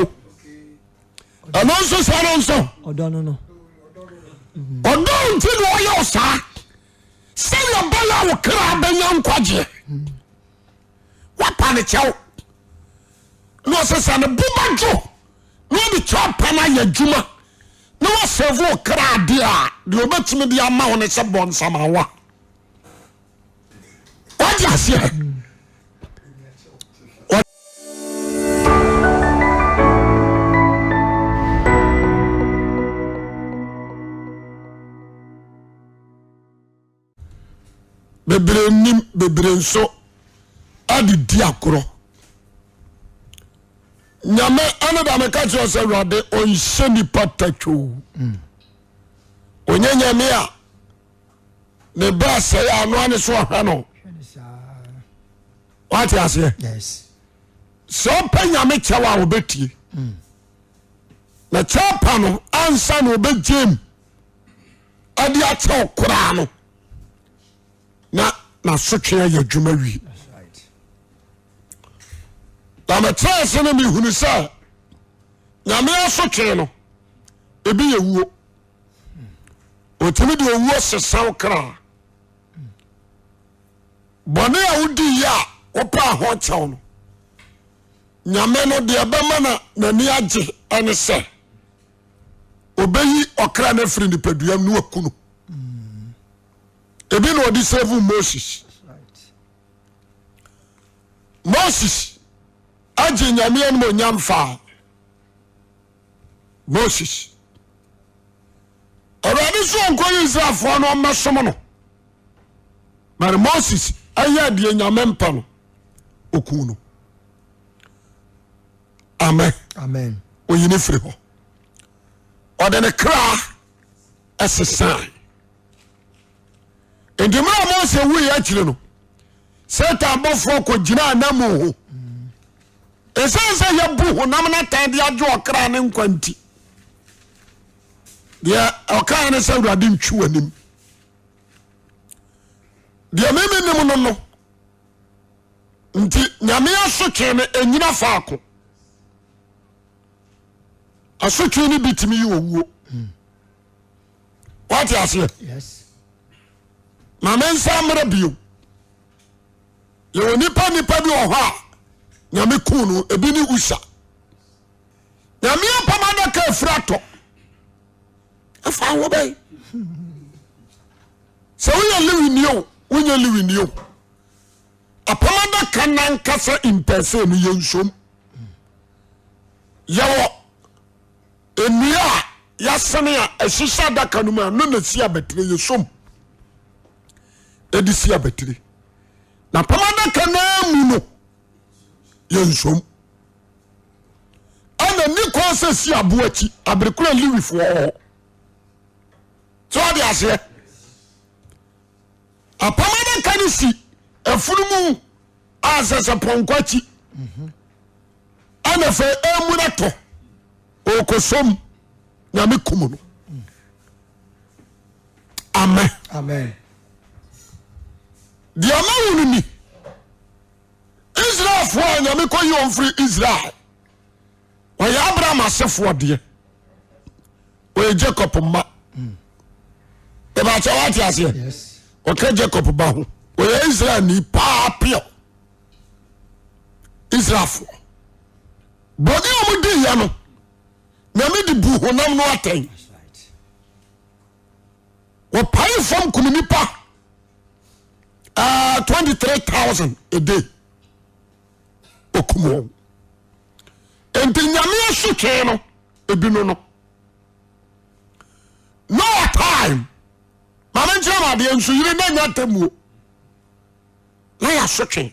o. Ɛno nso sɛ no nso. Ɔdɔ no no. Ɔdɔ nti na ɔyɛ wo saa. Sɛdeɛ ɛbɛyɛ a wo kra bɛnya nkwagyeɛ. Wapa ne kyɛw. Na ɔsɛ sɛ ne bo bɛdwo na ɔde kyɛw pa no ayɛ adwuma na wasɛvo wo kra adeɛ a deɛ ɔbɛtumi de ama wo ne sɛ bɔ nsamawa. Wate aseɛ? Bebree nim bebree nso ɛde di agorɔ. Nyame ɛne da meka kyerɛ sɛ Awurade ɔnhyɛ nipa tatwoo. Ɔnyɛ nyame a ne ba asɛe a ɔno ane so ɔhwɛ no. Wate aseɛ? Sɛ ɔpɛ nyame kyɛw a ɔbɛtie. Na kyɛw pa no ansa na ɔbɛgyem ɛde akyɛw koraa no na n'asotwe ayɛ adwuma wie. Na mekyerɛ ase no mehunu sɛ nyame asotwe no ebi yɛ wuo. Ɔtumi de owuo sesa wo kra. Bɔne a wodi yɛ a wopɛ ho kyɛw no nyame no deɛ ɛbɛma na n'ani agye ɛne sɛ ɔbɛyi ɔkra no afiri nipadua mu na waku no. Ebi na ɔde save Moses. Moses agye nyame anim onyam faa Moses. Awurade so ɔnkɔyi Israelfoɔ no ɔmmɛsom no. But Moses ɛyɛ deɛ nyame mpɛ no ɔku no. Amen. Amen. Oyi ne firi hɔ. Ɔde ne kra ɛsesan. Nti mmerɛ Mose wuiɛ akyiri no, Satan bɔfoɔ kɔgyinaa n'amu ho. Ɛsiane sɛ yɛbu honam no atɛn de agye ɔkra ne nkwa nti, deɛ ɔkaa ne sɛ Awurade ntwi w'anim. Deɛ meme nim no no nti Nyame asotwe no ɛnyina faako. Asotwe no bi tumi yi owuo. Wate aseɛ? Ma me nsa mmerɛ bio. Yɛwɔ nipa nipa bi wɔ hɔ a Nyame ku no, ebi ne Usa. Nyame apam adaka afiri atɔ. Afa ho bɛn? Sɛ woyɛ Lewini o, wonyɛ Lewini o. Apam adaka nankasa impɛsɛ no yɛ nsom. Yɛwɔ nnua a yɛasene a ɛhyehyɛ adaka no mu a no na si abatire yɛ som ɛde si abatire na apam adaka no mu no yɛ nsom ɛna ni kwan sɛ si aboa akyi aberekora Lewifoɔ wɔ hɔ sɛ ɔde aseɛ apam adaka no si afunumu a sɛ sɛ pɔnkɔ akyi ɛna fɛ emu no tɔ ɔkɔsɔm nyame kum no amen amen deɛ ɔma wo no ni Israelfoɔ a nyame kɔyi wɔn firi Israel ɔyɛ Abraham asefoɔ deɛ ɔyɛ Jacob mma ɛbɛkyɛ wate aseɛ ɔka Jacob ba ho ɔyɛ Israel ni paa pure Israelfoɔ bɔne a wɔn di yɛ no nyame de bu honam no atɛn wɔpae fam kum nipa 23000 a day okum wɔn nti nyame asotwee no ebi no no Noah time maame nkyerɛ ma adeɛ nso yere na nya atemmuo na yɛ asotwe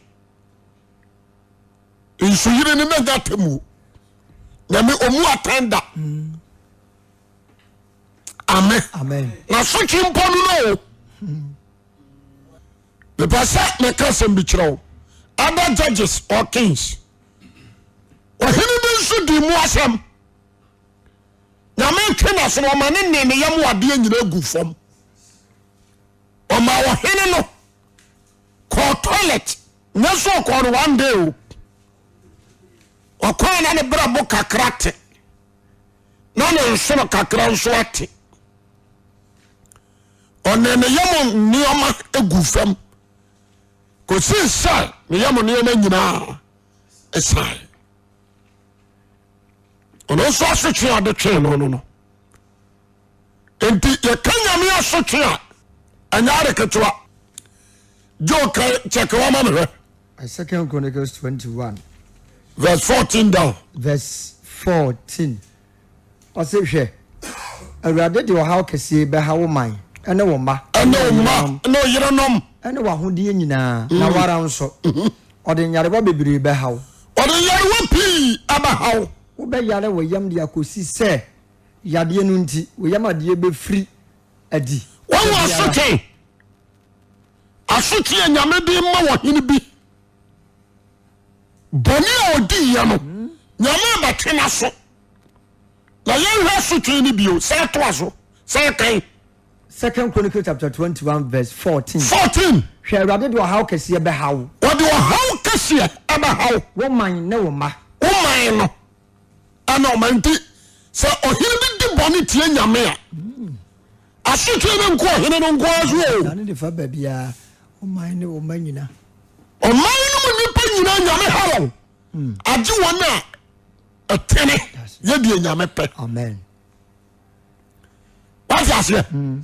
nso yere no na nya atemmuo nyame ɔmu atɛn da amen na asotwe mpo no no o mepɛ sɛ meka asɛm bi kyerɛ wo other judges or kings ɔhene bi nso di mu asɛm nyame twe na so no ɔma ne ne ne yam adeɛ nyina gu fam ɔma ɔhene no kɔɔ toilet nyɛ so ɔkɔɔ no one day o. Ɔkwan na ne brɛbo kakra te, na ne nsono kakra nso ate. Ɔne ne yam nneɛma gu fam kɔsii sɛ ne yam nneɛma nyinaa ɛsae. Ɔno nso asotwe a ɔde twee no no no. Nti yɛka Nyame asotwe a ɛnyɛ ade ketewa. Joe ka kyɛke wa ma mehwɛ. Second Chronicles 21. Verse 14 down. Verse 14. Ɔse hwɛ, Awurade de ɔhaw kɛseɛ bɛha wo man ne wo mma. Ɛne wo mma ne wo yerenom. Ɛne w'ahodeɛ nyinaa, na mm. wara nso. Mm-hmm. Ɔde nyarewa bebree bɛha wo. Ɔde nyarewa pii ɛbɛha wo. Wobɛyare wo yam de akɔsi sɛ yadeɛ no nti, wo yam adeɛ bɛfiri adi. Wɔn wɔ asotwe. Asotwe a Nyame de ma ɔhene bi. Bɔne a ɔdiiɛ no, Nyame bɛtwe n'aso. Na yɛnhwɛ asotwe no bio, sɛ ɛtoa so, sɛ ɛkan. Second Chronicles chapter 21 verse 14. 14. Hwɛ, Awurade de ɔhaw kɛseɛ bɛha wo. Ɔde ɔhaw kɛseɛ ɛbɛha wo. Wo man ne wo mma. Wo man no ɛna ɔma nti sɛ ɔhene bi di bɔne tie Nyame a. Asotwe no nko ɔhene no nko ara so o. Dane de fa baabiara, ɔman ne ɔma nyina. Ɔman no mu nnipa nyina Nyame ha wɔn. Hmm. Agye wɔn a ɛtene yɛ deɛ Nyame pɛ. Amen. Wate aseɛ? Hmm.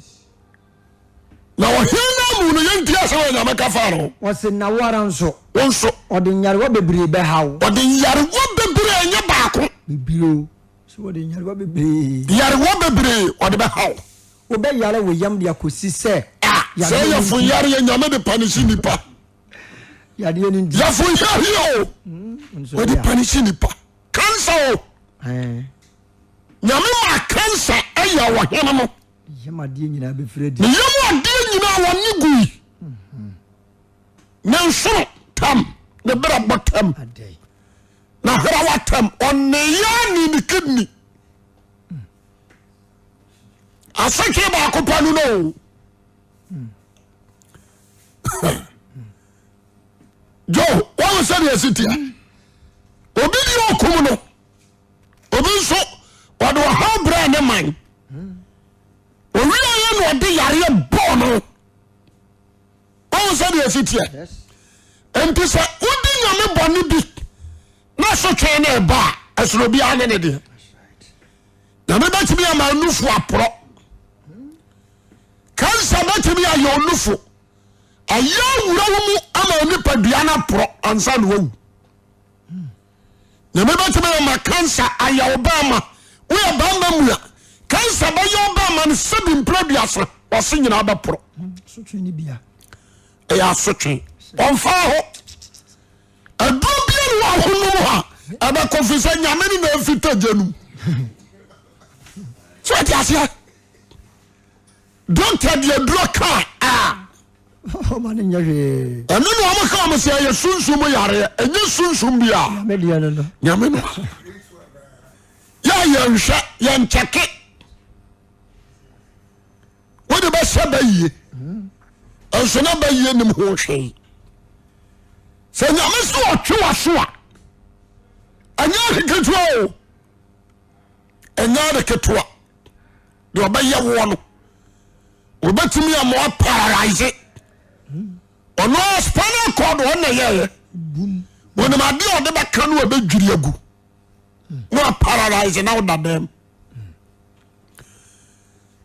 Na ɔhene no amu no yɛnti asɛm a Nyame ka fa no. Ɔse na wo ara nso. Wo nso. Ɔde nyarewa bebree bɛha wo. Ɔde nyarewa bebree nyɛ baako. Bebree o. So wɔde nyarewa bebree. Nyarewa bebree wɔde bɛha wo. Wobɛyare wo yam de akɔsi sɛ. Ah, sɛ yɛfo yareɛ nyame de panisi nipa. Yadeɛ no nti. Yɛfo yareɛ o. Hmm, wɔde panisi nipa. Kansa o. Nyame ma kansa ɛyɛ ɔhene no. Yam adeɛ nyinaa bɛfiri adi. Ne yam adeɛ nyinaa wɔne gui. Mhm. Ne nsono tam, ne brɛbɔ tam. Na hrawa tam ɔneyɛ ne ne kidney asotwe baako pɛ no no jo wɔn sɛ deɛ ɛsi tia obi di okum no obi nso ɔde ɔhaw brɛ ne man owia yɛ na ɔde yareɛ bɔɔ no. Wohu sɛdeɛ ɛsi teɛ? Nti sɛ wodi nyame bɔne bi na sotwee no ɛba a, ɛsono obiara ne ne deɛ. Nyame bɛtumi ama onufo aporɔ. Kansa bɛtumi ayɛ onufo. Ɛyɛ awura wo mu ama onipadua no aporɔ ansa na wawu. Nyame bɛtumi ama kansa ayɛ wo bɛrima. Woyɛ bɛrima mu a, kansa bɛyɛ wo bɛrima no sɛbi mpere aduasa, wase nyinaa bɛporɔ. Ɛyɛ asotwe. Ɔmfa ho. Aduro bia ne wɔ ahonom a ɛbɛkɔ fi sɛ nyame ne na ɛfita gya no mu. So ɔte aseɛ? Dɔkta de aduro kaa a. Ɔma no nyɛ hwee. Ɛno na wɔn ka wɔn sɛ ɛyɛ sunsum mu yareɛ. Ɛnyɛ sunsum bi a. Nyame deɛ no no. Nyame no. Yɛ yɛn hwɛ yɛn kyɛke. Wode bɛhyɛ bɛyie. Nso na bɛyie nim ho hwee. Sɛ nyame sɛ ɔtwe w'aso a, ɛnyɛ ade ketewa o. Ɛnyɛ ade ketewa. Deɛ ɔbɛyɛ woɔ no. Obetumi ama waparalyze. Ɔno ara spinal cord ɔno na ɛyɛɛyɛ. Onim adeɛ a ɔde bɛka no a ɛbɛdwiri agu. Na waparalyze na woda dɛm.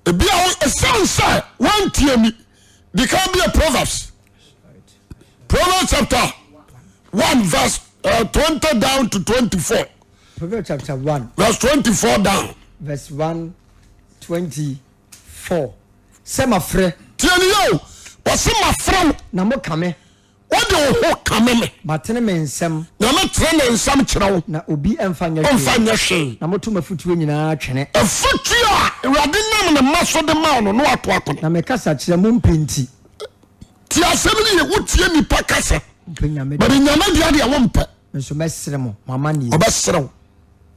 Ebi a ɛsiane sɛ wantie ni di kan bi yɛ Proverbs. Proverbs chapter 1 verse uh, 20 down to 24. Proverbs chapter 1 verse 24 down. Verse 1 20. 4, Sɛ mafrɛ. Tie no yie o, ɔse mafrɛ wo. Na mo kame. Wode wo ho kame me. Matene me nsam. Nyame tene ne nsam kyerɛ wo. Na obi mfa nyɛ hwee. Ɔmfa nyɛ hwee. Na moto m'afotuo nyinaa twene. Afotuo a Awurade nam ne mma so de ma wo no, na wato atwene. Na me kasa kyerɛ mo mpɛ nti. Tie asɛm no yie, wotie nipa kasa. Wopɛ Nyame deɛ. But Nyame deɛ deɛ wompɛ. Me nso mɛsere mo, mo amanneɛ mu. Ɔbɛsere wo.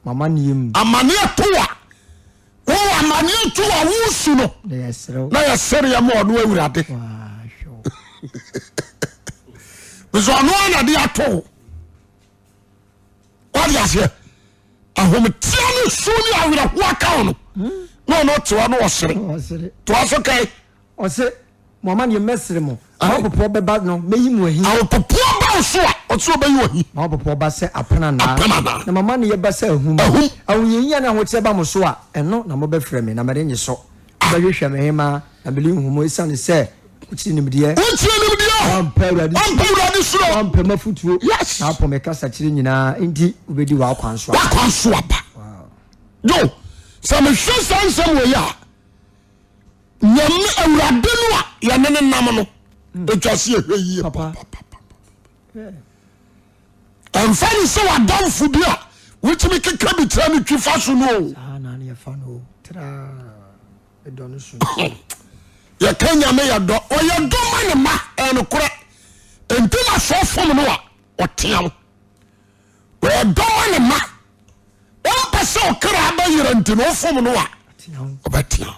Mo amanneɛ mu. Amanneɛ to a. Wowɔ amaneɛ to a wosu no na yɛsereɛ ma ɔno awurade mesɛ ɔno ana de ato wo. Wade aseɛ ahometeɛ ne su ne awerɛhoɔ aka wo no na ɔno te hɔ na ɔsere. Toa so kae. Ɔse mo amaneɛ mɛsere mo. M'ahopopoɔ bɛba no mɛyi mo ahi. Ahopopoɔ ba wo so a ɔse ɔbɛyi wo ahi. M'ahopopoɔ ba sɛ aprannaa. Aprannaa. Na m'amaneɛ ba sɛ ahum. Ahum. Ahohiahia ne ahokyerɛ ba mo so a, ɛno na mobɛfrɛ me na merennye so. Mobɛhwehwɛ me hemaa na merenhu mo esiane sɛ wokyiri nimdeɛ. Wokyiri nimdeɛ. Woampɛ Awurade suro. Woampɛ Awurade suro. Woampɛ m'afotuo. Yes. Na woapo me kasakyerɛ nyinaa nti wobɛdi w'akwan so aba. W'akwan so aba. Yo, sɛ mehwɛ saa nsɛm wɔ yi a, Nyame Awurade no a yɛne ne nam no, ɛtwa se yɛhwɛ yie papa. Ɛmfa ne sɛ w'adamfo bi a wotumi keka bi kyerɛ no twi fa so no o. Yɛka Nyame yɛdɔ, ɔyɛ dɔ ma ne ma, ɛnokorɛ. Enti na sɛ ɔfom no a, ɔtea wo. Ɔyɛ dɔ ma ne ma. Ɔmpɛ sɛ ɔkra bɛyera nti na ɔfom no a, ɔbɛtea wo.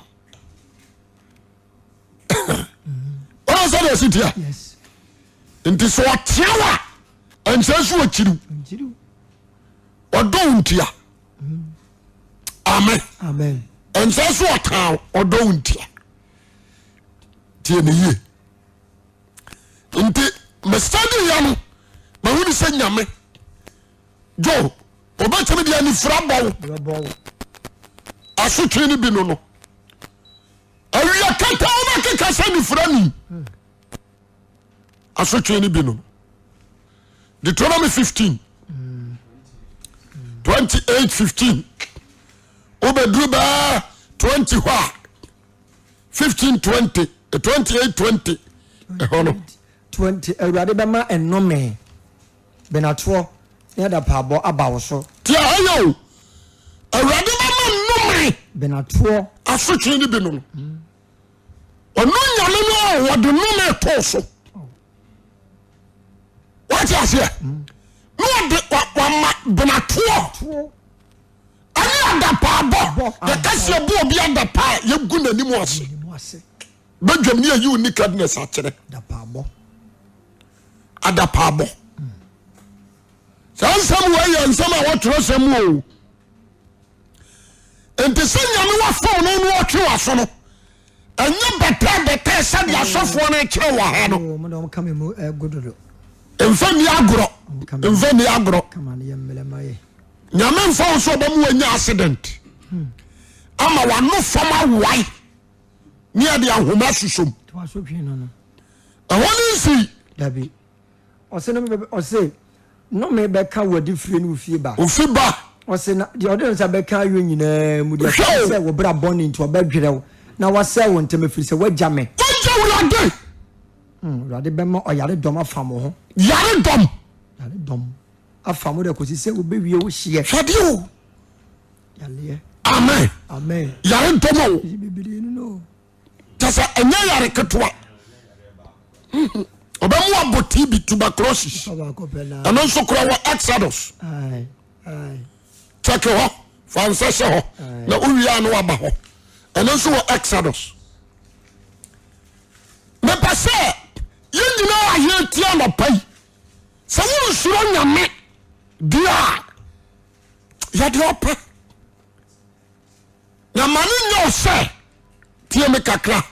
Ɔno sɛ deɛ ɛsi teɛ. Nti sɛ ɔtea wo a, ɛnkyerɛ sɛ ɔkyiriw. Ɔdɔ wo ntia. Amen. Ɛnkyerɛ sɛ ɔtaa wo, ɔdɔ wo ntia. Tie ne yie. Nti mesɛde yɛ no, mahunu sɛ Nyame jo obɛtumi de anifira bɔ wo asotwe no bi no no awia kata wobɛkeka sɛ nifira ni asotwe no bi no Deuteronomy 15 28 15 wobɛduru bɛɛ 20 hɔ a 15 20 28 20 ɛhɔ no 20 Awurade bɛma nnome benatoɔ ne adapaabɔ aba wo so. Tia ha yɛ o Awurade bɛma nnome benatoɔ asotwe no bi no no ɔno nyame no a wɔde nnome too so wate aseɛ na ɔde wama benatoɔ ɛne adapaabɔ yɛka sɛ yɛbɔ obi adapaa yɛgu n'anim ase bɛdwam ne yɛyi wo nakedness akyerɛ adapaabɔ saa nsɛm wei yɛ nsɛm a wɔtwerɛ sɛm mu o nti sɛ nyame wafam no na ɔtwe w'aso no ɛnyɛ bɛtɛɛ bɛtɛɛ sɛdeɛ asɔfoɔ no kyerɛ wɔ ha no mfa nni agorɔ mfa nni agorɔ nyame mfa wo sɛ ɔbɛmu wanya accident ama wano fam awae ne yɛde ahoma susom ɛhɔ ne nsi Ɔse no ɔse nnome bɛka wo adifire ne wo fie ba. Ofi ba. Ɔse na deɛ ɔde ne nsa bɛka ayɔ nyinaa mu deɛ ɛfiri sɛ wo bra bɔne nti ɔbɛdwerɛ wo na wasɛe wo ntɛm ɛfiri sɛ woagya me. Wagya Awurade. Hmm, Awurade bɛma ɔyare dɔm afa mo ho. Yare dɔm. Yare dɔm afa mo dɛ kɔsi sɛ wobɛwie wo hyeɛ. Hwɛdeɛ o. Yareɛ. Amen. Amen. Yare dɔm o. Bebree no no. Kyɛ sɛ ɛnyɛ yare ketewa. Ɔbɛmu abɔ TB tuberculosis. Ɛno nso kora wɔ Exodus. Kyɛke hɔ fa nsa hyɛ hɔ na wowie a na waba hɔ. Ɛno nso wɔ Exodus. Mepɛ sɛ yɛn nyinaa a yɛretie anɔpa yi sɛ wonsuro Nyame deɛ a yɛde ɔpɛ. Na ma no nyɛ wo sɛ tie me kakra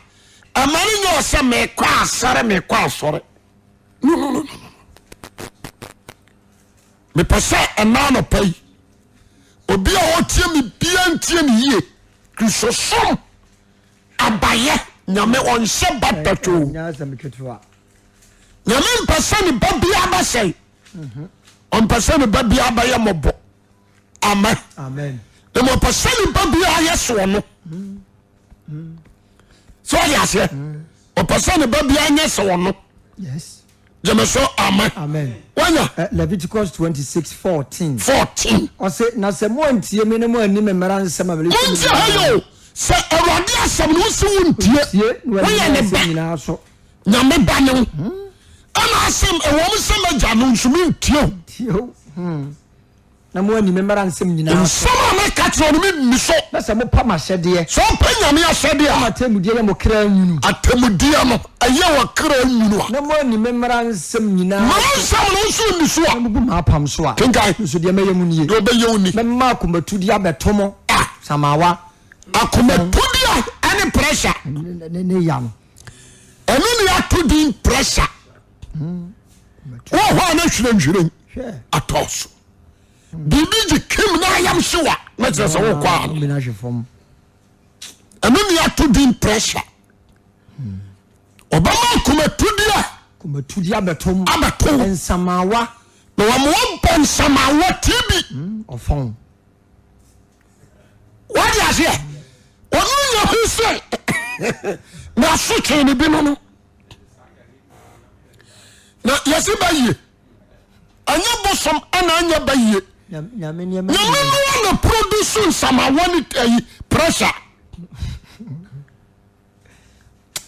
ɛma no nyɛ wo sɛ mekɔ asɔre mekɔ asɔre no no no mepɛ sɛ ɛna anɔpa yi obi a ɔtie me bia ntie ne yie kristosom abayɛ nyame ɔnhyɛ ba tatwoo nyame mpɛ sɛ ne ba biara bɛsɛe ɔmpɛ sɛ ne ba biara bɛyɛ mmɔbɔ amen na mmom ɔpɛ sɛ ne ba biara yɛ soɔ no sɛ ɔde aseɛ ɔpɛ sɛ ne ba biara nyɛ sɛ ɔno gyeme so amen wanya eh, Leviticus 26 14 14 ɔse na sɛ moantie me ne moanni me mmara nsɛm a montie ha yɛ o sɛ awurade asɛm no wosi wo ntie woyɛ ne ba nyinaa so nyame ba ne wo ɛna asɛm ɛwɔ m sɛ magya no nso mentie o hmm. Na moanni me mmara nsɛm nyinaa so. Nsɛm a meka kyerɛ no menni so. Na sɛ mopa m'ahyɛdeɛ. Sɛ wopɛ Nyame ahyɛdeɛ a. Na m'atemmudeɛ yɛ mo kra nwunu. Atemmudeɛ no ɛyɛ wɔ kra nwunu a. Na moanni me mmara nsɛm nyinaa so. Mmara nsɛm no nso nni so a. Na mobu m'apam so a. Kenkan. Nso deɛ mɛyɛ mo nie. Deɛ ɔbɛyɛ wo ni. Mɛma akomatudeɛ abɛto mo. Ah. Samaawa. Akomatudeɛ ɛne pressure. Ne ya no. Ɛno ne ato din pressure. Wɔ hɔ a na hwirenhwiren atɔ so. Biribi gye kim na ayam hyew a na kyerɛ sɛ wokɔ ano. Ɛno ne ato din pressure. Ɔbɛma akomatudeɛ akomatudeɛ abɛtom abɛto nsamawa na wɔn wɔbɔ nsamawa TB. Ɔfɔn. Wadi aseɛ ɔno nya ho sɛ na asotwe ne bi no no. Na yɛsi ba yie ɛnyɛ bosom ɛna ɛnyɛ ba yie Nyame no na produce nsamawa ne ayi pressure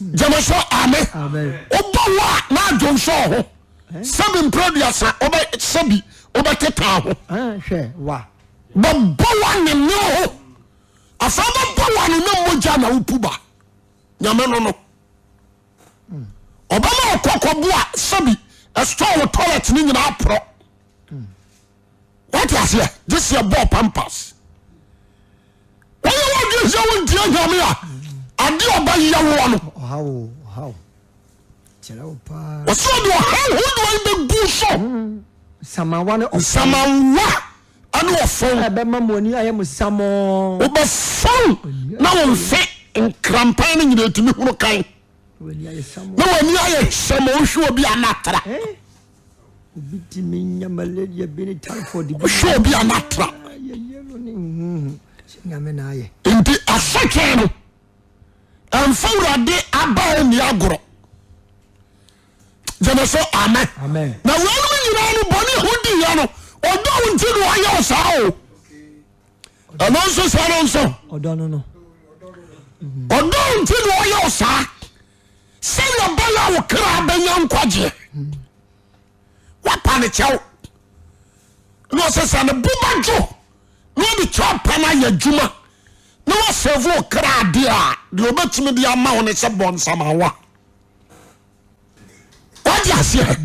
gyama sɛ ame wobɔ wo a na adwonsɔ ho sɛbi mprɛduasa wobɛ sɛbi wobɛtetaa ho bɛbɔ wo ne ne ho afei bɛbɔ wo ne ne mogya na wopu ba nyame no no ɔbɛma ɔkɔkɔbo a sɛbi ɛstɔɔ wɔ toilet no nyinaa porɔ wate aseɛ gye sɛ ɛbɔɔ pampas wɔyɛ wɔdwe sɛ wontie nyame a adeɛ ɔba yɛ woɔ no ɔsɛ ɔde ɔhaw hodoɔ yi bɛgu so nsamawa ne nsamawa ɛne ɔfɔn ɛbɛma mo ani ayɛ mo samoo wobɛfɔn na wo mfe nkrampan no nyina ɛtumi hunu kan na w'ani ayɛ sɛm wohwɛ obi a natra wohwɛ obi a natra nti asotwe no ɛmfa wurade aba nni agorɔ gyeme so amen na weinom nyinaa no bɔne ho diiɛ no ɔdɔ wo nti na ɔyɛ wo saa o ɛno nso saa no nso ɔdɔ no no ɔdɔ wo nti na ɔyɛ wo saa sɛdeɛ ɔbɛyɛ a wo kra bɛnya nkwagyeɛ wapa ne kyɛw na ɔsɛ sɛ ne bo bɛdwo na ɔde kyɛw pa no ayɛ adwuma na wasɛvo wo kra adeɛ a deɛ ɔbɛtumi de ama wo ne sɛ bɔ nsamawa wode aseɛ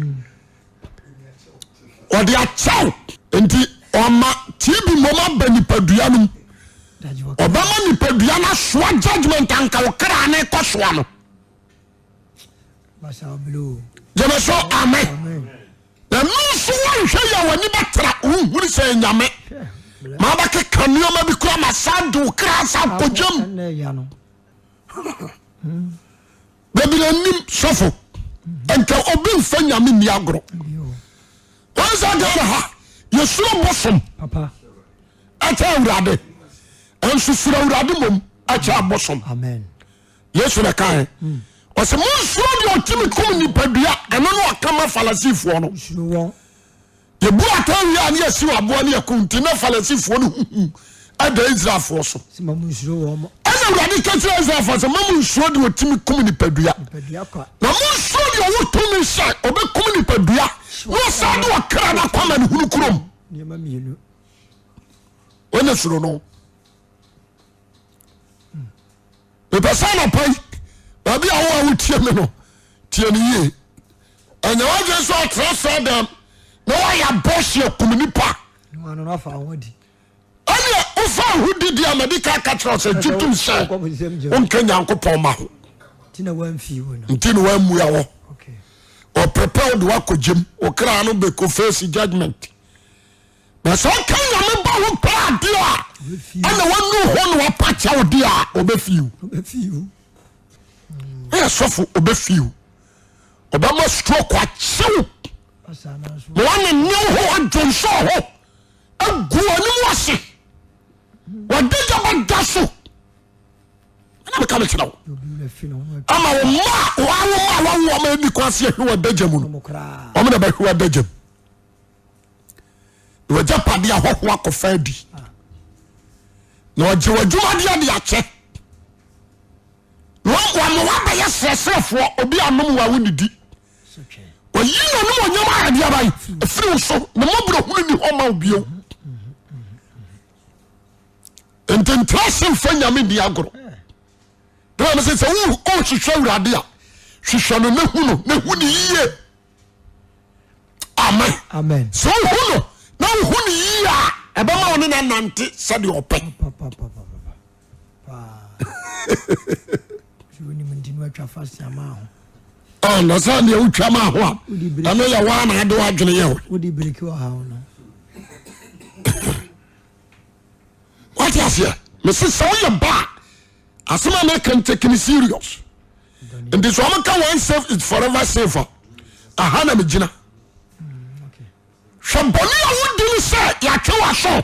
ɔde akyɛw nti ɔma tb mmom aba nipadua no mu ɔbɛma nipadua no asoa judgment anka wo kra ne kɔ soa no gyeme so amen na ɛno nso woanhwɛ yɛ w'ani bɛtra wohunu sɛ nyame ma wobɛkeka nneɛma bi kora ma saa de wo kra sa kɔgyam Bebere nim sɔfo nka obi nfa nyame nni agorɔ. Wɔn sɛ Ghana ha yɛsuro bosom ɛkyɛ awurade nso suro awurade mmom ɛkyɛ abosom. Yesu na kae ɔsɛ monsuro deɛ ɔtumi kum nipadua ɛno no ɔka ma Farisifoɔ no. Yɛbu atɛn wie a ne yɛsiw aboa ne yɛko nti na Farisifoɔ no huhu ɛda Israelfoɔ so. Ɛna Awurade ka kyerɛ Israelfoɔ sɛ ma monsuro deɛ ɔtumi kum nipadua na monsuro deɛ ɔwɔ tumi sɛ ɔbɛkum nipadua na ɔsan de ɔkra no akɔ amanehunu kurom. Wɔnyɛ suro no. Mepɛ sɛ anɔpa yi baabi a wo a wotie me no tie no yie. Ɛnyɛ w'adwene sɛ ɔtra sɛ dɛm na woayɛ abɔhye akum nipa. Ɛneɛ wofa ho didi a madi ka ka kyerɛ sɛ gye tom sɛ wonka Nyankopɔn ma ho nti na wammua wɔ ɔprepare wode woakɔ gyem wo kra no bɛkɔ face judgment. Na sɛ ɔka nyame ba ho pɛ adeɛ a ɛna wanu ho na wapa kyɛw deɛ a ɔbɛfiw ɛyɛ sɔfo ɔbɛfiw ɔbɛma stroke akyew na wane ne ho adwonsɔ ho agu anim ase wɔde gya bɛda so ɛna meka mekyerɛ wo ama wo mma wɔawo ma wɔwo ɔma ɛni kwan se ahwe wɔ adagya mu no ɔmo na bɛhwe wɔ adagya mu na w'agyapadeɛ ahɔho akɔfa adi na ɔgye w'adwumadeɛ de akyɛ na wama wabɛyɛ serɛserɛfoɔ obi anom wa wo nidi ɔyi n'anom onyam ayɛdeɛ aban ɛfiri wo so ne mmɔborɔhunu ni hɔ ma wo bio. Nti ntra se mfa nyame nni agorɔ. Bẹ́ẹ̀ mi sɛ sɛ wohwehwɛ awurade a hwehwɛ no na hu no na hu ne yie. Amen. Amen. Sɛ wohu no na wohu ne yie a ɛbɛma wo ne no anante sɛdeɛ ɔpɛ. Na sɛ deɛ wotwa ma ho a ɛno yɛ woa na ade woadwene yɛ wo. Wate aseɛ? Mese sɛ woyɛ ba a asɛm a meka no take no serious. Nti sɛ ɔmo ka one safe is forever safe a aha na megyina. Hwɛ bɔne a wodi no sɛ yɛatwe w'aso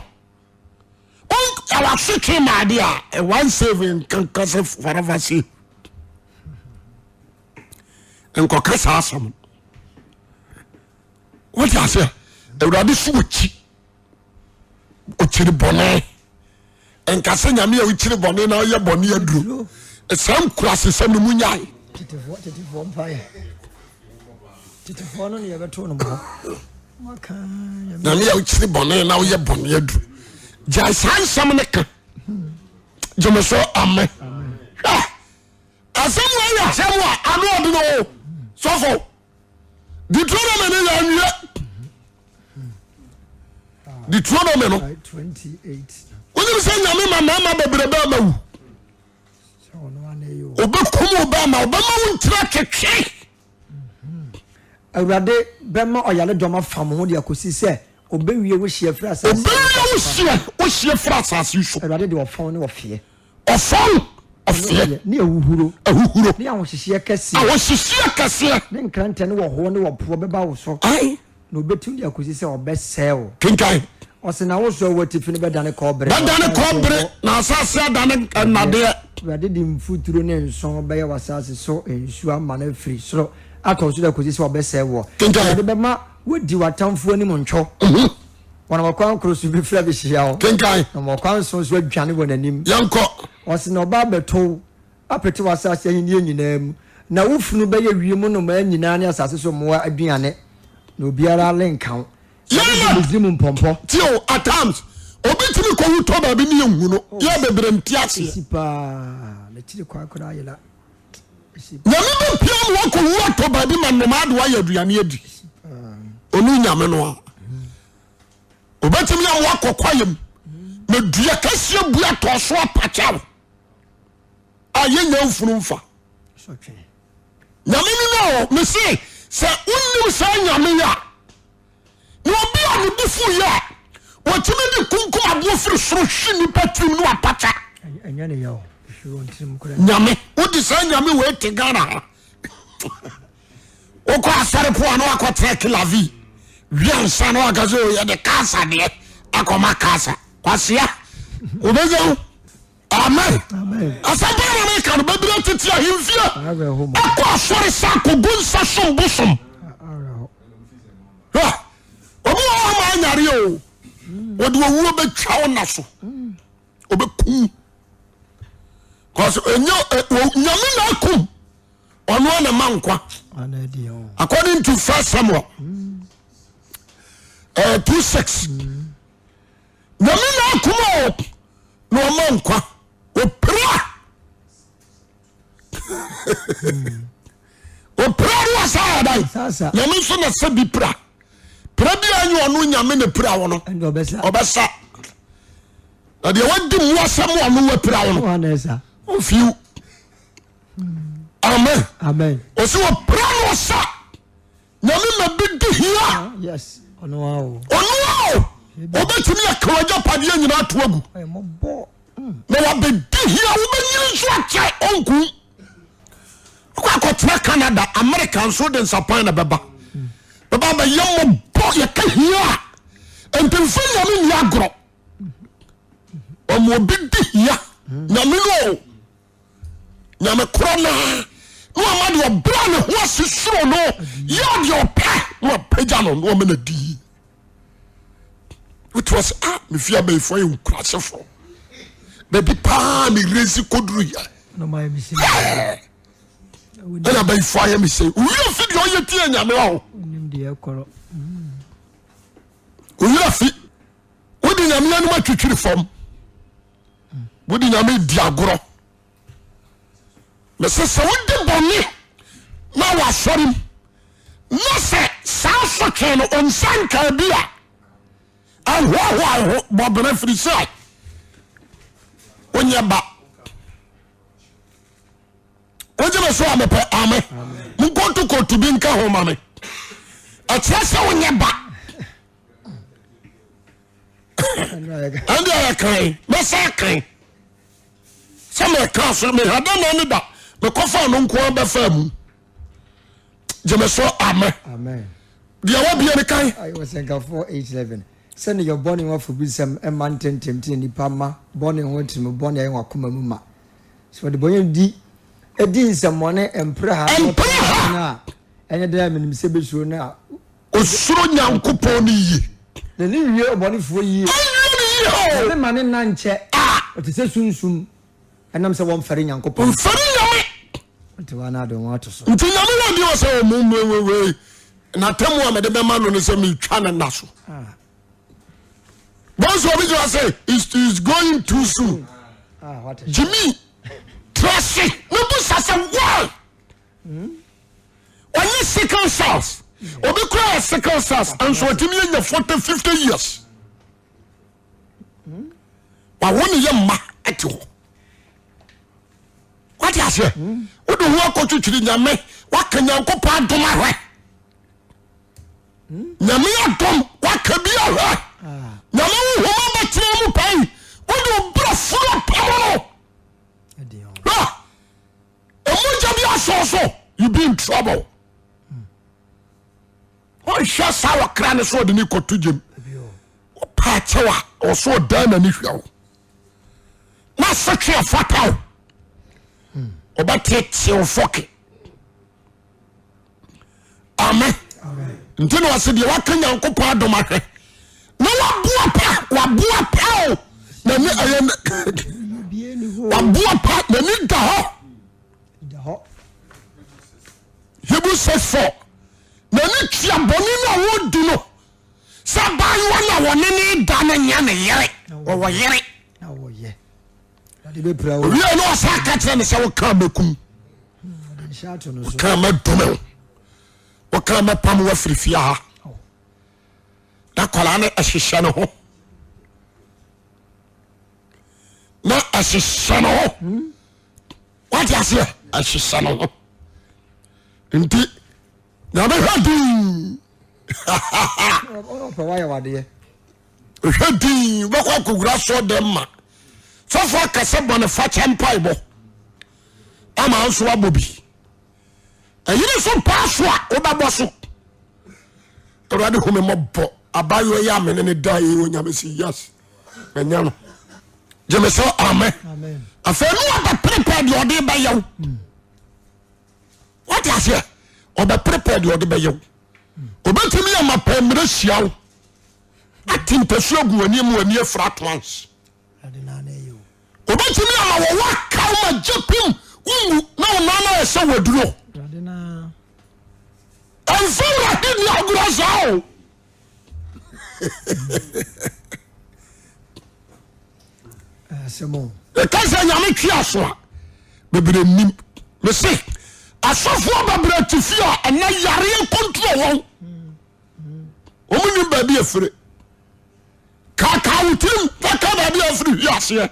w'aso twe ma ade a one safe nkanka sɛ forever safe nkɔka saa asɛm no. Wate aseɛ? Awurade so wɔkyi ɔkyiri bɔne nka sɛ nyame a wokyiri bɔne na ɔyɛ bɔne aduro saa nkurasesɛm no mu nyae nyame a wokyiri bɔne na woyɛ bɔne aduro gyae saa nsɛm no ka gyeme so amɛ hwɛ asɛm wɔ yɛ asɛm a ano ɔde no o sɔfo Deuteronomy no yɛ anwie Deuteronomy no wonim sɛ nyame ma mmarima bebrebe ama wu obɛkum wo bɛma ɔbɛma wo ntira twetwe Awurade bɛma ɔyaredɔm afa mo ho de akɔsi sɛ ɔbɛwie wo hyeɛ firi asase ɔbɛwie wo hyeɛ wo hyeɛ firi asase so Awurade de ɔfɔn ne ɔfeɛ Ɔfɔn, ɔfeɛ. Ne ahuhuro. Ahuhuro. Ne ahohyehyeɛ kɛseɛ. Ahohyehyeɛ kɛseɛ. Ne nkrantɛ ne ɔhoɔ ne ɔpoɔ bɛba wo so. Ae. Na ɔbɛtu de akɔsi sɛ ɔbɛsɛe wo. Kenkan. Ɔse na wo so a ɛwɔ atifi no bɛdane kɔbere. Bɛdane kɔbere, na asase adane nnadeɛ. Awurade de mfuturo ne nsõ bɛyɛ w'asase so nsuo ama no afiri soro atɔ wo so de akɔsi sɛ ɔbɛsɛe woɔ. Kenkan. Awurade bɛma woadi w'atamfoɔ anim ntwo. Wɔnam ɔkwan koro so bɛfiri abɛhyia wo. Kenkan. Na wɔn ɔkwan nson so adwane wɔn anim. Yɛnkɔ. Ɔse na ɔba abɛtɔ wo apete w'asase ahennie nyinaa mu, na wo funu bɛyɛ wiem nnomaa nyinaa ne asase so mmoa aduane, na obiara renka wo. Na Yɛn wode Misraim mpɔmpɔ. Tie o, at times obi tumi kɔ wu tɔ baabi ne yɛnhu no, yɛ bebree nte aseɛ. Ɛsi paa, n'akyiri kwan koraa yera. Nyame bɛpia ma wakɔwu atɔ baabi ma nnomaa de wayɛ aduane adi. Ɔno Nyame no a ɔbɛtumi ama wakɔ kwayam ma dua kɛseɛ bu atɔ so apakyaw a yɛnya mfunu mfa. Nyame no no mese sɛ wonim saa Nyame yi a Na obi a ne bo fu yɛ a, wɔtumi de kunkum aboɔ firi soro hwe nnipa tirim ne wapakya. Nyame, wode saa nyame wei te Ghana ha. Wokɔ asɔre po a na wakɔtena kilavi wia nsa na waka sɛ oh, yɛde kasa deɛ akɔma kasa. Kwasea, wobɛnya wo. Amen. Asɛm paa na meka no, bebree tete ahemfie ɛkɔ asɔre sa akɔgu nsa som bosom. Obi wɔ hɔ ma anyare o, wɔde owuo bɛtwa wo na so, ɔbɛkum. Cause ɛnyɛ nyame na akum ɔno ana ma nkwa. According to First Samuel 2:6. Nyame na akum o na ɔma nkwa opira opira ne wasa adan nyame nso na sɛ bi pira pira bi a nyɛ ɔno nyame na pira wo no ɔbɛsa na deɛ wadi mu asɛm ɔno wapira wo no ɔfiw amen ɔsɛ ɔpira no ɔsa Nyame ma bi di hia. Ah, yes. Ɔno a o. Ɔno a o. Obetumi aka w'agyapadeɛ nyinaa ato agu. Na wabɛdi hia wobɛnyini nso akyɛ ɔnku. Wokɔ akɔtena Canada, America nso de nsapan na bɛba. Bɛba bɛyɛ mmɔbɔ yɛka hia a. Nti mfa Nyame nni agorɔ. Ɔma obi di hia. Nyame no o. Nyame korɔ no ara na wama deɛ ɔbrɛ ne ho ase suro no yɛ deɛ ɔpɛ na wapagya no na wama no adi yie. Wote hɔ sɛ ah mefie abayifoɔ yɛ nkurasefoɔ baabi paa merezi kɔduru yɛ ɛna abayifoɔ ayɛ me sɛ owura fi deɛ ɔyɛ tie nyame ɔ owura fi wode nyame anom atwitwiri fam. Wode Nyame di agorɔ. Mese sɛ wodi bɔne na wasɔre mu na sɛ saa sotwe no ɔnsa nkaa bi a ɛhoahoa wo ho bɔbena firi sɛ wonyɛ ba. Wogye me so a mepɛ ame. Monkotokoto bi nka ho ma me. Ɛkyerɛ sɛ wonyɛ ba. Ɛnde ayɛ kan mɛsa kan sɛ mɛka so mehada na ne da mekɔfa no nko ara bɛfa mu. Gyeme so amɛ. Deɛ wabie no kan. Ɔsɛnkafoɔ 8:11 Sɛdeɛ yɛ bɔne ho afɔbusɛm mma ntɛmntɛm nti na nnipa ma bɔne ho tirim bɔne ayɛ wɔn akoma mu ma. Sɛ ɔde bɔne di di nsɛmmɔne mprɛha na ɔpɛ no a, ɛnyɛ dɛn a menim sɛ bɛsuro no a. Osuro Nyankopɔn no yie. N'ani nwie ɔbɔnefoɔ yie. Ɛnwie no yie o. Nyame ma ne nna nkyɛ. Ɔte sɛ sunsum. Ɛnam sɛ wɔmfɛre Nyankopɔn. Mfɛre Nyame. Nti wɔn ade wɔn ato so. Nti Nyame wɔ deɛ ɔsɛ wɔn mu wei n'atɛmu a mede bɛma no no sɛ metwa ne nna so. Bɔnso obi gyina sɛ it is going too soon. Jimmy trase ne busa sɛ why? Ɔnyɛ sickle cells. Obi kura yɛ sickle cells nso ɔtumi anya 40 50 years. Wawo ne yɛ mma te hɔ. Wate aseɛ? Wode ho akɔtwitwiri Nyame, waka Nyankopɔn adom ahwɛ. Nyame adom waka bi ahwɛ. Nyame honhom abɛtena mu pɛn. Wode wo berɛ funu apam no. Ɛmogya bi asɔ so, you be in trouble. Ɔnhwɛ saa ɔkra no so ɔde ne kɔto gyam. Ɔpa akyɛw a ɔso ɔdan n'ani hwɛ wo. Na sotwe afata wo. Ɔbɛteetee wo fɔke. Amen. Nti na ɔse deɛ waka Nyankopɔn adom ahwɛ na waboa pa waboa pa o n'ani ɛyɛ waboa pa n'ani da hɔ. Hebrew 6 4 N'ani tua bɔne no a wɔredi no sɛ abaayewa no a wɔne ne da no nyɛ ne yere, wɔwɔ yere. Owie no ɔsa ka kyerɛ no sɛ woka mɛkum, woka mɛdome wo, woka mɛpam wo afiri fie ha. Na akwadaa no ɛhyehyɛ ne ho na ɛhyehyɛ ne ho. Wate aseɛ ɛhyehyɛ ne ho nti nyame hwɛ din hwɛ din wobɛkɔ akɔwura soɔ dɛm ma sɔfo akasɛ bɔne fakyɛ mpaebɔ ama nso abɔ bi ɛyere so paa so a wobɛbɔ so awurade hu me mmɔbɔ abayewa yi a mene ne da yi onyame si yes manya no gyeme sɛ amen afei ne ɔbɛprepare deɛ ɔde bɛyɛ wo wate aseɛ ɔbɛprepare deɛ ɔde bɛyɛ wo ɔbɛtumi ama pɛ mmerɛ hyia wo ate ntasuo gu w'ani mu w'ani afira at once ɔbɛtumi ama wɔwɔ aka wo ma gye pim wonwu na wo nan ayɛ sɛ waduro ɛmfa wurade ni agorɔ saa o Ɛka sɛ nyame twe aso a bebree nim mese asɔfoɔ bebree te fie a ɛnɛ yareɛ control wɔn wɔn nim baabi afire kaakaa wo tirim na ka baabi afiri hwi aseɛ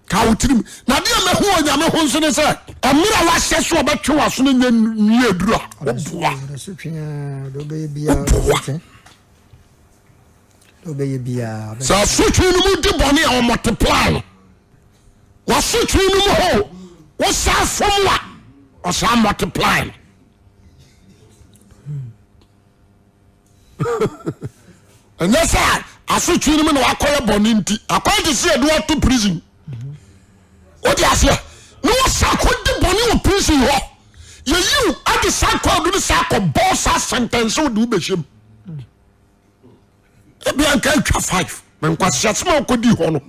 ka wo tirim na deɛ mɛhu wɔ nyame ho nso ne sɛ mmerɛ a wahyɛ so ɔbɛtwe w'aso no nyɛ nwie aduru a woboa woboa sɛ asotwe no mu di bɔne a ɔmɔteply no wasotwe no mu hɔ wosaa fam a ɔsaa multiply no ɛnyɛ sɛ asotwe no mu na wakɔyɛ bɔne nti akɔyɛ te sɛ yɛde wato prison wode aseɛ na wɔsa kɔdi bɔne wɔ prison hɔ yɛyiw ade saa kɔ adu no saa kɔbɔ saa sentence wode wobɛhyɛ mu ebia nka atwa five na nkwaseasɛm a wokɔdi hɔ no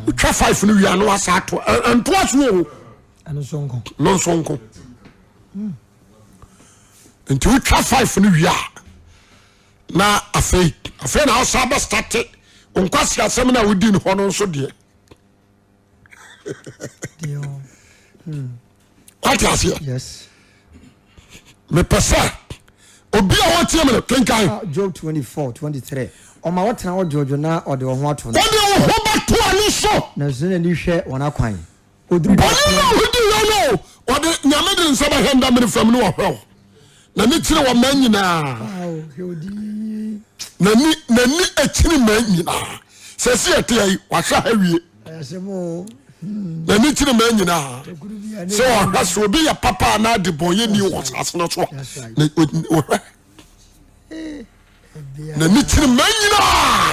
wotwa five no wie a na wasa ato ɛntoa so o no nso nko nti wotwa five no wie a na afei afei na ɔsan bɛ starte nkwaseasɛm no a wodi no hɔ no nso deɛ. Wate aseɛ? Yes. Mepɛ sɛ obi a wɔtie me no kenkan. Ah, Job 24, 23. Ɔma wɔtena hɔ dwoodwoo na ɔde wɔn ho ato no. Ɔde wo ho bɛto ɔno so. Na so n'ani hwɛ wɔn akwan. Ɔduru Bɔne no a wodi yɛ no, ɔde Nyame de ne nsa bɛhwɛ ndamene fam ne ɔhwɛ wo. N'ani kyerɛ wɔ mmaa nyinaa. N'ani n'ani akyiri mmaa nyinaa. Sɛ si ɛte ayi, wahwɛ ha wie. N'ani kyerɛ mmaa nyinaa. Sɛ ɔhwɛ sɛ obi yɛ papa anaa de bɔn yɛ ni wɔ asase no so a, na ɔhwɛ. N'ani kyerɛ mmaa nyinaa.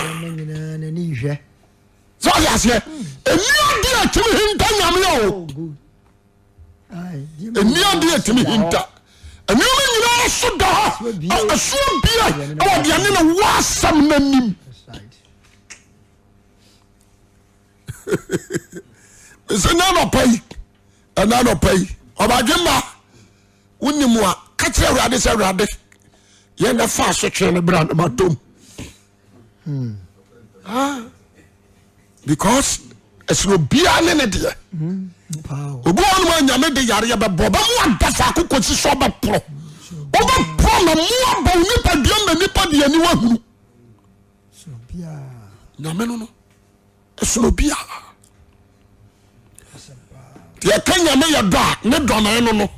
Sɛ ɔyɛ aseɛ, ɛni adeɛ a ɛtumi hinta Nyame o. Ɛni adeɛ a ɛtumi hinta. Nneɛma nyinaa so da hɔ. Ɛsoɔ bia ɛwɔ deɛ ne ne wɔ asɛm no anim. Sɛ ɛna anɔpa yi, ɛna anɔpa yi, ɔbadwemma wonim a, ka kyerɛ Awurade sɛ Awurade yɛn na fa asotwe no bra na matom. Hmm. Ah. Because ɛsɛ obiara ne ne deɛ. Hmm. Obi wɔ nom a nyame de yareɛ bɛbɔ ɔbɛmu ada faako kɔsi sɛ ɔbɛporɔ. Wobɛporɔ na mmoa bɔ wo nipadua ma nipa de aniwa hunu. Nyame no no ɛsono obiara. Yɛka nyame yɛ dɔ a ne dɔ na ɛno no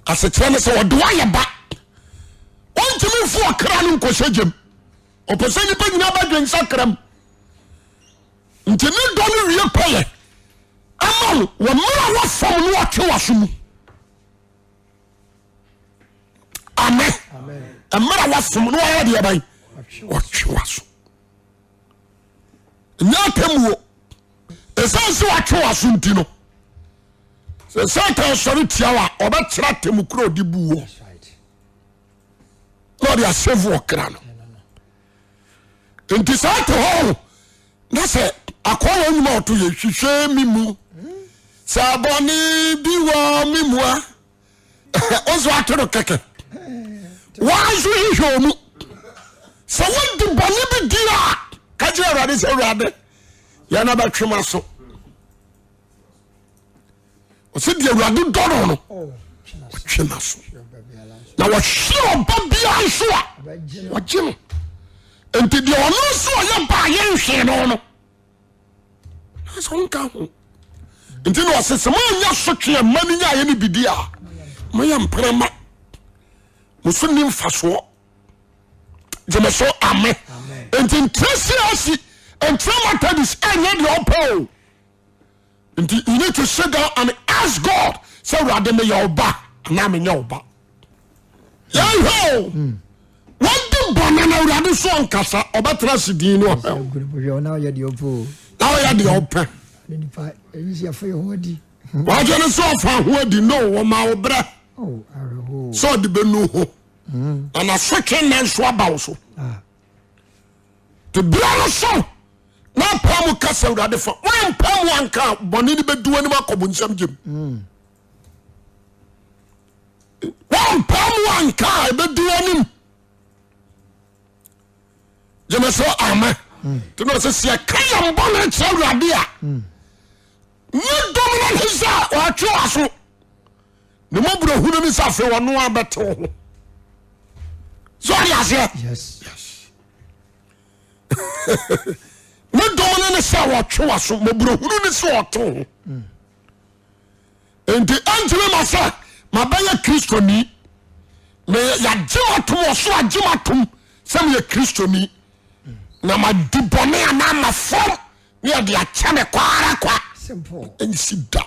asekyerɛ ne sɛ ɔde woayɛ ba. Ɔntumi mfo ɔkra no nkɔhyɛ gyam. Ɔpɛ sɛ nnipa nyinaa bɛdwen sakra mu. Nti ne dɔ no wie pɛyɛ ama wo wɔ mmerɛ a wafam no ɔtwe w'aso mu. Amen. Mmerɛ a wafam no ɔyɛ deɛ bɛn ɔtwe w'aso. Nyɛ atemmuo. Ɛsiane sɛ watwe w'aso nti no, sɛ Satan sɔre tia wo a ɔbɛkyerɛ atemmu koro ɔde bu wɔ. Na ɔde asɛvu ɔkra no. Nti saa te hɔ o na sɛ akɔɔ wɔ nnwuma ɔto yɛ hwehwɛ mi mu sɛ bɔne bi wɔ mi mu a ɔnso ato no kɛkɛ wɔn nso hwehwɛ wɔn mu sɛ wodi bɔne bi di a ka kyerɛ awurade sɛ awurade yɛn na bɛtwe ma so ɔsɛ deɛ awurade dɔ no no ɔtwe n'aso na wɔhwe ɔba biara nso a wɔgye no nti deɛ ɔno nso ɔyɛ ba a yɛnhwee no no sɛ ɔnka ho nti na ɔsɛ sɛ moanya sotwe a mma no nyaeɛ no bidi a moyɛ mprama mo so nni mfasoɔ gyeme so ame nti ntra siasi ntra Methodist ɛnyɛ deɛ ɔpɛ o Nti you need to sit down and ask God sɛ awurade meyɛ ɔba anaa menyɛ ɔba. Yɛnhwɛ o. Wadi bɔne na awurade so ɔnkasa ɔbɛtena ase din no ɔhwɛ. Na ɔyɛ deɛ ɔpɛ o. Na ɔyɛ deɛ ɔpɛ. Wadwene ne sɛ ɔfa ho adi no wɔma wo berɛ oh, sɛ ɔde bɛnu ho na nasotwe nna nso aba wo so. Ah. Te berɛ no so na apaa mu ka sɛ awurade fa woampaa mu anka a bɔne no bɛdi w'anim akɔ bonsam gyem mm. woampaa mu anka a ɛbɛdi w'anim gyeme sɛ amɛ mm. nti na ɔsɛ sɛ yɛka yɛn bɔne kyerɛ awurade a mm. ne dɔm no ne sɛ ɔtwe w'aso ne mmɔborɔhunu ne sɛ afei ɔno abɛte wo ho sɛ ɔde aseɛ yes ne dɔm no ne sɛ wɔtwe w'aso mmɔborɔhunu ne sɛ ɔte wo ho nti ɛntumi ma sɛ mabɛyɛ kristoni meyɛ yɛagye matom ɔsoro agye matom sɛ meyɛ kristoni na madi bɔne anaa mafam ne yɛde akyɛ me kwa ara kwa ɛnsi da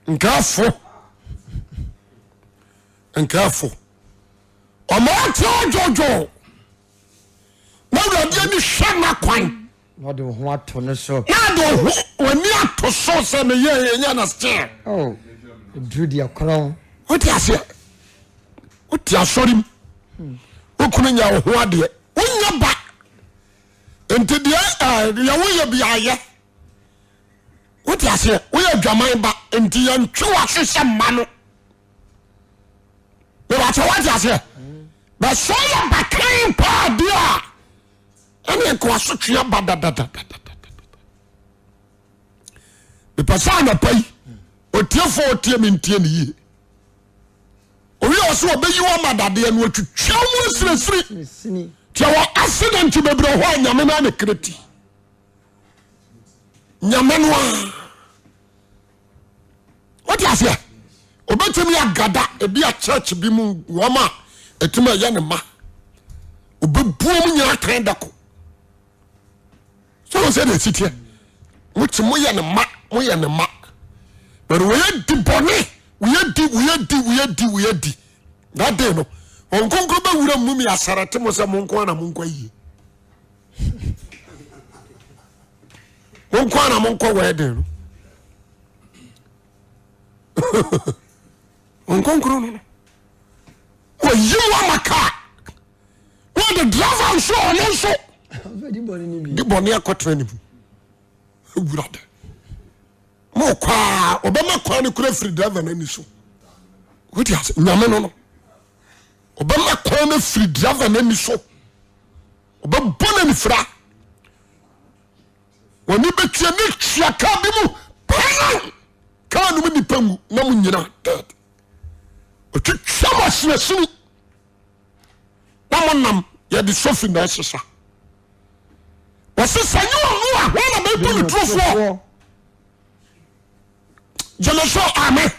Nkaafo nkaafo ɔma ɔte ɔdwodwo na awurade ani hwɛ n'akwan. Na ɔde wo ho ato no so. Na ɔde wo ho w'ani ato so sɛ meyɛ yɛ nyɛ na still. Oh, duru deɛ korɔn. Wote aseɛ wote asɔre mu wokunu nya wo ho adeɛ wonyɛ ba nti deɛ deɛ woyɛ bi ayɛ. Wote aseɛ? Woyɛ adwaman ba nti yɛntwe w'aso sɛ mma no. Mebakyɛ woate aseɛ? Bɛsɛ yɛ bakan paa deɛ a ɛne nka w'asotwe aba dadadadada. Mepɛ sɛ anɔpa yi otiefoɔ otie me ntie ne yie. Owi a ɔsɛ ɔbɛyi wo ama dadeɛ no atwitwa mu asiresiri. Tiɛ wɔ accident bebree hɔ a nyame no ana kreti. Nyame no a. Wote aseɛ? Obɛtumi agada ebi a church bi mu wɔn a ɛtumi ɛyɛ ne ma. Obɛbuo mu nyinaa kan dako. So wɔn sɛ deɛ ɛsi teɛ. Mo te mo yɛ ne ma, mo yɛ ne ma. But wɔyɛ di bɔne, wɔyɛ di, wɔyɛ di, wɔyɛ di, wɔyɛ di. That day no, wɔn nkonkoro bɛwura mu mi asarate mo sɛ mo nko ara na mo nkɔ yie. Mo nko ara na mo nkɔ wedding no. Wɔn nkonkoro no no. Wɔyi mu ama kaa. Wɔde driver nso ɔno nso de bɔne akɔtena ne mu. Awurade. Mo kɔ a ɔbɛma kwan no kura firi driver no ani so. Wode ase nyame no no. Ɔbɛma kwan no firi driver no ani so. Ɔbɛbɔ no anifira. Wɔne bɛtua ne tua kaa bi mu paa. Kaa no mu nipa ngu na mo nyina dead. Ɔtwitwa mo asinasini. Na mo nam yɛde sofi na ɛsesa. Wɔse sɛ nyɛ ɔno a hwan na bɛbu no turofoɔ? Gyeme so amen.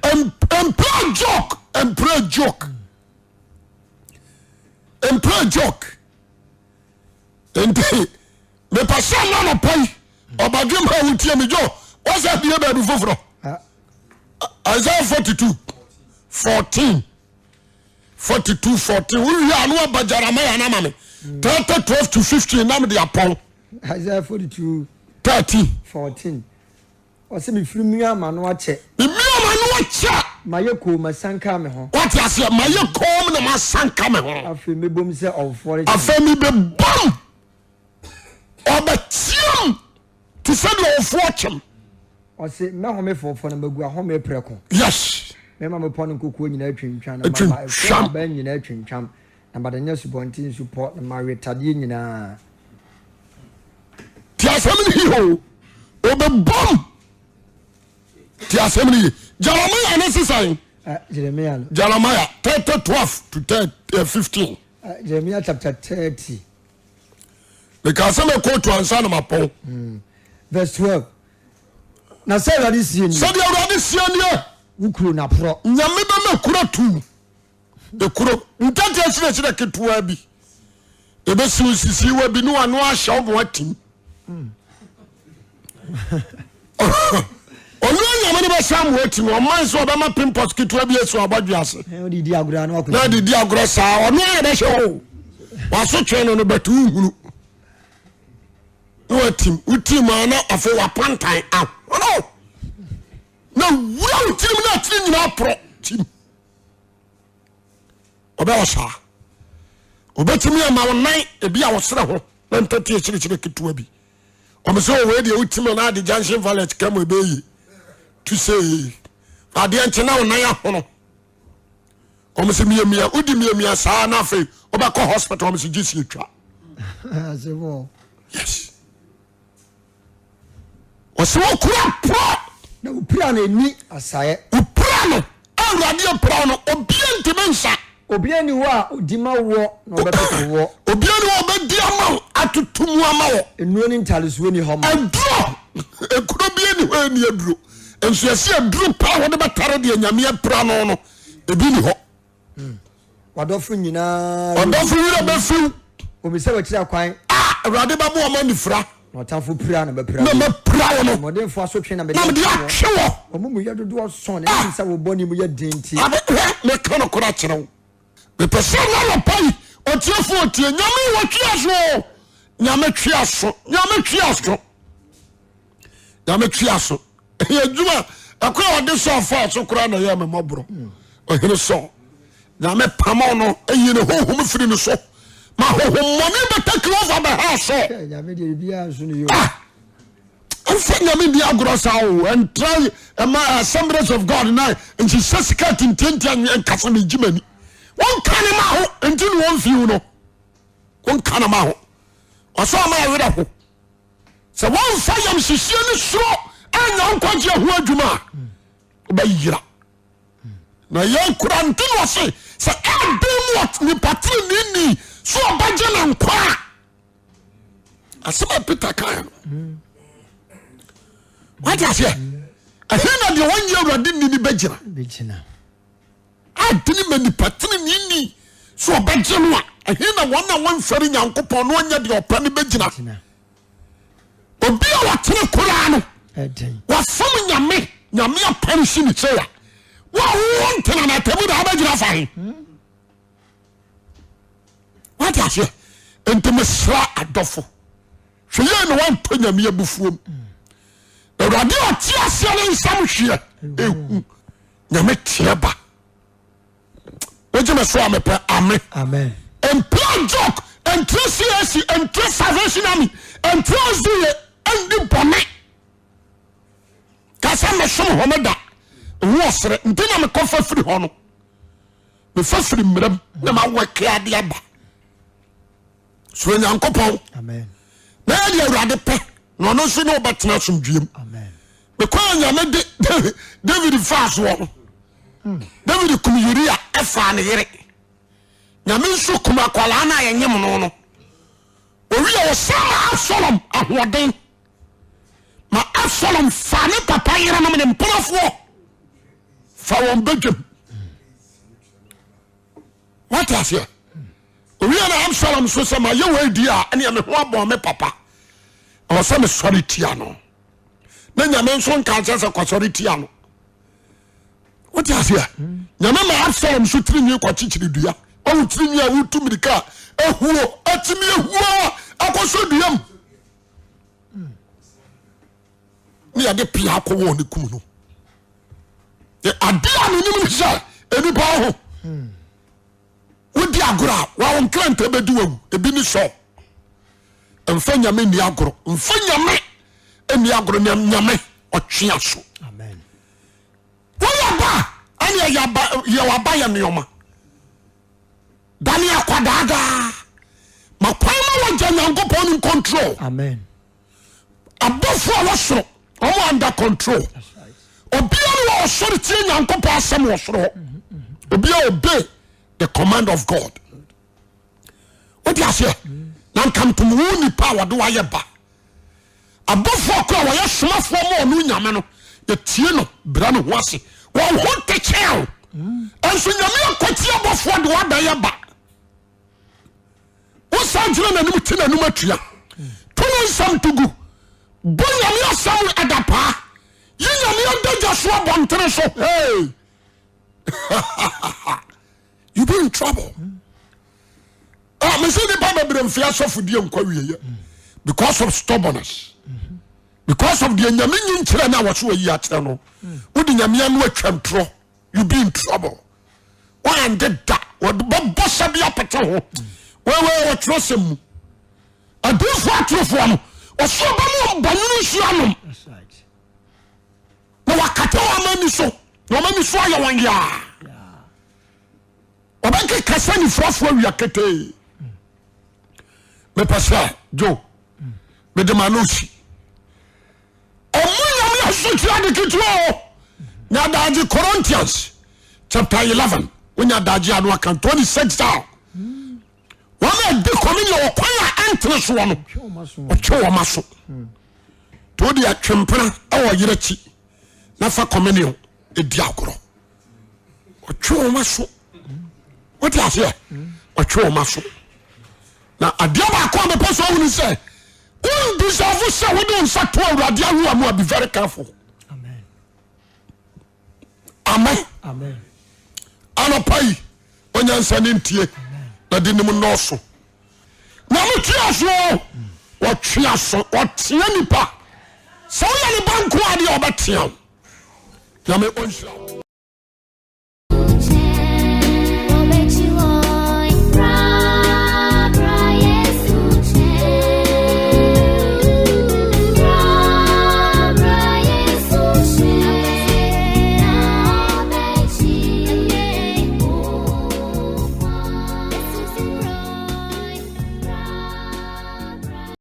Mpira joke, mpira joke, mpira joke. Nti mepɛ sɛ na nɔpa yi ɔbadwem ha wotie me dwo wɔsɛ bie baabi foforɔ. Isaiah 42 14 42 14 wowie a na waba Jeremiah no ama me 30 12 to 15 na mede apɔn. Isaiah 42 13 14 ɔsɛ mefiri mia m'ano akyɛ. Memia m'ano akyɛ. Mayɛ koom masanka me ho. Wate aseɛ mayɛ koom na masanka me ho. Afei mebom sɛ ɔwofoɔ rekyɛm. Afei mebɛbom ɔbɛteam te sɛ deɛ ɔwofoɔ kyɛm. Ɔse, Mɛhome fɔɔfɔɔ na magu ahome prɛko. Yes. Mɛma mmepɔ ne nkokoɔ nyinaa atwintwan, na mama afuo nhaban nyinaa atwintwam, na madane asubɔnten nsupɔ, na mawe tadeɛ nyinaa. Ti asɛm no yie o, ɔbɛbom. Ti asɛm no yie. Jeremiah ne sisan. Uh, Jeremiah no. Jeremiah 30 12 to 30, uh, 15. Uh, Jeremiah chapter 30. Meka sɛ mɛkɔɔtu ansa na mapɔn. Mm. Verse 12. Na sɛ Awurade sie nie. Sɛdeɛ Awurade sie nie. Wo kuro na porɔ. Nyame bɛma kuro tu. Ekuro ntɛtɛ akyinakyina ketewa bi. Ebesi nsisiwa bi ne wano ahyɛ ɔmo atim. Ɔno anyame no bɛhyɛ amo atim. Ɔman sɛ ɔbɛma pimpɔs ketewa bi esi abɔdwe ase. Na ɔde di agorɔ Na ɔde di agorɔ saa ɔno ayɛ bɛhyɛ o. Waso twɛn no no bɛtu nhunu. Na watim wotim a na afei wapantan ahono na wura wo tirim na atiri nyinaa porɔ tim ɔbɛyɛ saa ɔbɛtumi ama wo nan ebi a wɔserɛ ho na ntɛte akyirikyiri ketewa bi ɔmo sɛ ɔwɔ deɛ wotim na ade junction valet ka mu ɛbɛyie tu sɛ adeɛ nkye na wo nan ahono wɔn sɛ miamia wodi miamia saa na afei wobɛkɔ hospital wɔn sɛ gye si atwa yes wɔsɛ wɔkura porɔ na wopira no ɛni asaeɛ wopira no awurade apira no obia ntimi nsa obia ni hɔ a ɔdi ma woɔ na ɔbɛtoto woɔ obia ni hɔ ɔbɛdi ama wo atoto mu ama wɔ nnuro ne ntaresoɔ ni hɔ ma aduro ekuro bi ni hɔ ɛni aduro nso yɛsi aduro paa wɔde bɛtare deɛ nyame apira no no ebi ni hɔ. Hmm. Wadɔfo nyinaa. Ɔdɔfo werɛ bɛfiw. Obisa wakyiri akwan. A Awurade bɛbɔ wɔn anifira. Na ɔtamfo pira na bɛpira. Na mɛpira wɔn. Mmɔdenfo asotwe na mede atwe wɔ. Wɔn mu yɛ dodoɔ sɔn na ɛnim sɛ wo bɔne mu yɛ den nti. Ade hwɛ meka nokorɛ akyerɛ wo. Mepɛ sɛ na nɔpa yi ɔtiefo ɔtie nyame wɔtwe aso o nyame twe aso nyame twe aso nyame twe aso. Ɛyɛ adwuma ɛkɔ a ɔde sɔɔ faa so koraa na ɛyɛ me mmɔborɔ. Ɔhene sɔɔ nyame pamɔ no ayi ne honhom firi ne so ma honhommɔne bɛtake over bɛha sɔɔ. Ah, mfa nyame di agorɔ saa o ɛntra ɛma assemblies of God na nhyehyɛ sika tintiantia nkasa megye m'ani wɔnka ne ma ho nti ne wɔmfiw no wɔnka ne ma ho ɔsɛ ɔma ɛwerɛ ho Sɛ wɔmfa yamhyehyeɛ ne suro Woanyɛ wo nkwagyeɛ ho adwuma a, wobɛyera. Na yɛn kura nti na ɔse sɛ ɛden mu nipa tirinini so ɔbɛgye ne nkwa a. Asɛm a Peter kae no. Wate aseɛ? Ɛhe na deɛ wɔnyɛ Awurade nni no bɛgyina? Adene ma nipa tirinini so ɔbɛgye no a, ɛhe na wɔn a wɔmfɛre Nyankopɔn na wɔnyɛ deɛ ɔpɛ no bɛgyina? Obi a ɔtene koraa no, wafom Nyame, Nyame apɔrehye ne sɛ a, wo a wowɔ ntena no atamu da wobɛgyina fa he? Wate aseɛ? Nti mesrɛ adɔfo, hwɛ yie na woantɔ Nyame abufuom. Awurade a ɔte aseɛ no nsɛm hweɛ ehu. Nyame teɛ ba. Wogye me so a mepɛ ame. Amen. Mpira joke, ntra CAC, ntra Salvation Army, ntra SDA, ndi bɔne. Ka sɛ mesom homeda, ho ɔsere, nti na mekɔfa firi hɔ no. Mefa firi mmerɛm na mawɔke ade aba. Suro Nyankopɔn. Na yɛ deɛ Awurade pɛ na ɔno nso ne wobɛtena asomdwoeɛ mu. Mekɔ yɛ Nyame de David faa soɔ no. Hmm. David kum Uria ɛfaa ne yere. Nyame nso kum akwadaa no a yɛnyem no no. Owie ɔsan ma Absalom ahoɔden. Ma Absalom fa ne papa yerenom ne mpenafoɔ fa wɔn badwam. Wate aseɛ? Owie na Absalom nso sɛ mayɛ wei di a ɛneɛ me ho abɔn me papa. Ɛwɔ sɛ mesɔre tia no. Na Nyame nso nka nkyɛ sɛ kɔsɔre tia no. Wote aseɛ? Nyame ma Absalom so tirinwi kɔkyekyere dua. Ɔwo tirinwi a wotu mirika a ahuo atumi ahuo akɔsɔ dua mu. Ne yɛde pea akɔwɔ ne kum no. Adeɛ a menim ne sɛ nnipa ho wodi agorɔ a wawo nkrantɛ bɛdi wawu ebi ne sɔ mfa nyame nni agorɔ mfa nyame nni agorɔ na nyame ɔtwe aso woyɛ ba ɛne yɛ waba yɛ nneɛma dane akwadaadaa ma kwan ma wagya nyankopɔn no control Amen. Abɔfoɔ a wɔ soro wɔn under control. Obiara wɔ ɔsɔre tie Nyankopɔn asɛm wɔ soro hɔ. Obiara obey the command of God. Wote aseɛ? Na nkantom wo nipa a wɔde wayɛ ba. Abɔfoɔ koro a wɔyɛ somafoɔ ma ɔno Nyame no, yɛtie no brɛ ne ho ase. Wɔn ho ntekyɛw. Nso Nyame akɔtie abɔfoɔ de wɔabɛyɛ ba. Wosan gyina n'anim te n'anim atua. To ne nsɛm to gu. Bɔ Nyame asɛm adapaa. Yi Nyame adagya so abɔntene so. Hey! You be in trouble. Ah, me se nipa bebree mfe asɔfodie nkɔ awieɛ because of stubbornness. Because of deɛ Nyame nyi nkyerɛ no a wɔso ayi akyerɛ no. Wode Nyame ano atwa ntorɔ. You be in trouble. Wande da wɔde bɛbɔ sɛbi apete ho. Wɔwɔ wɔ twerɛsɛm mu. Adiifoɔ atorofoɔ no ɔso ɔbɛma wɔn bɔnwunu nsuo anom na wakata wɔn ani so na wɔn ani so ayɛ wɔn yaa. Wɔbɛkeka sɛ nifurafoɔ awia ketee. Mepɛ sɛ Joe mede ma no si. Ɔmo nyame asotwe ade ketewa o. Nya adagye Corinthians chapter 11 wonya adagye ano aka 26 down. Wɔn a ɛdi communion wɔ kwan a ɛntene soɔ no ɔtwe wɔn aso. Nti wode atwempena wɔ yerɛ akyi na fa communion ɛdi agorɔ. Ɔtwe wɔn aso. Wote aseɛ? Ɔtwe wɔn aso. Na adeɛ baako a mepɛ sɛ ɔhunu sɛ wondeserve sɛ wode wo nsa to awurade awoa mu a be very careful. Amen. Amen. Anɔpa yi onyansa ne ntie na de nim nnɔɔso. Nyame twe aso o, wɔtwe aso, ɔtea nipa. Sɛ woyɛ ne ba nko adeɛ ɔbɛtea wo. Nyame ɔnhyira wo.